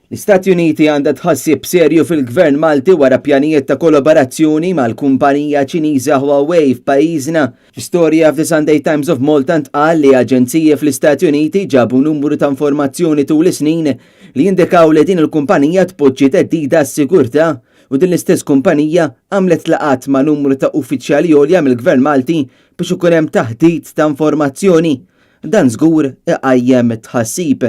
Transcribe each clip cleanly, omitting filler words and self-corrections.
L-Istati Uniti għandha tħassib serju fil-Gvern Malti wara pjanijiet ta' kollaborazzjoni mal-kumpanija Ċiniża Huawei f'pajjiżna. Fi storja f'The Sunday Times of Malta ntqal li aġenziji fl-Istati Uniti ġabu numru ta' informazzjoni tul is-snin li jindikaw li din il-kumpanija tpoġġi theddida għas-sigurtà u din l-istess kumpanija għamlet laqgħat ma' numru ta' uffiċjali għolja mill-Gvern Malti biex ikun hemm taħdit ta' informazzjoni. Dan żgur iqajjem tħassib.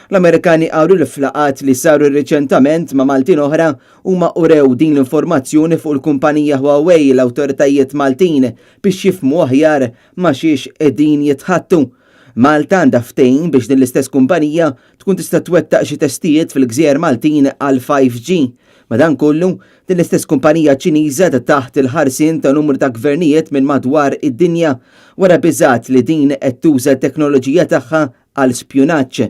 L-Amerikani qalu li f'laqgħat li saru riċentament ma' Maltin oħra huma urew din l-informazzjoni fuq il-kumpanija Huawei l-awtoritajiet Maltin biex jifhmu aħjar ma' xiex qegħdin jitħaddtu. Malta għandha ftehim biex din l-istess kumpanija tkun tista' twettaq xi testijiet fil-gżejjer Maltin għal 5G. Madankollu, din l-istess kumpanija Ċiniża ta' taħt il-ħarsien ta' numru ta' gvernijiet minn madwar id-dinja wara biżgħat li din qed tuża t-teknoloġija tagħha għal spjunaġġ.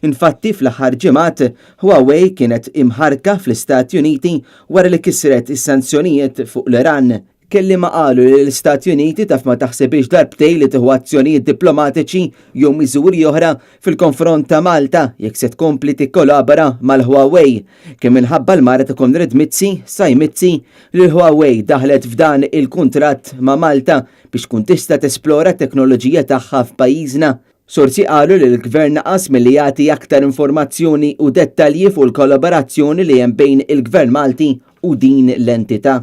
Infatti, fl-aħħar ġimgħat, Huawei kienet imħarrka fl-Istati Uniti wara li kisret is-sanzjonijiet fuq l-Iran. Kelliema qalu li l-Istati Uniti taf ma taħsibhiex darbtejn li tieħu azzjonijiet diplomatiċi jew miżuri oħra fil-konfront ta' Malta jekk se tkompli tikkolabora mal-Huawei. Kien minħabba l-mara ta' Konrad Mizzi, Sai Mizzi, li l-Huawei daħlet f'dan il-kuntratt ma' Malta biex tkun tista' tesplora t-teknoloġija tagħha f'pajjiżna. Sorsi qalu li l-Gvern naqas milli jagħti aktar informazzjoni u dettalji fuq il-kollaborazzjoni li hemm bejn il-Gvern Malti u din l-entità.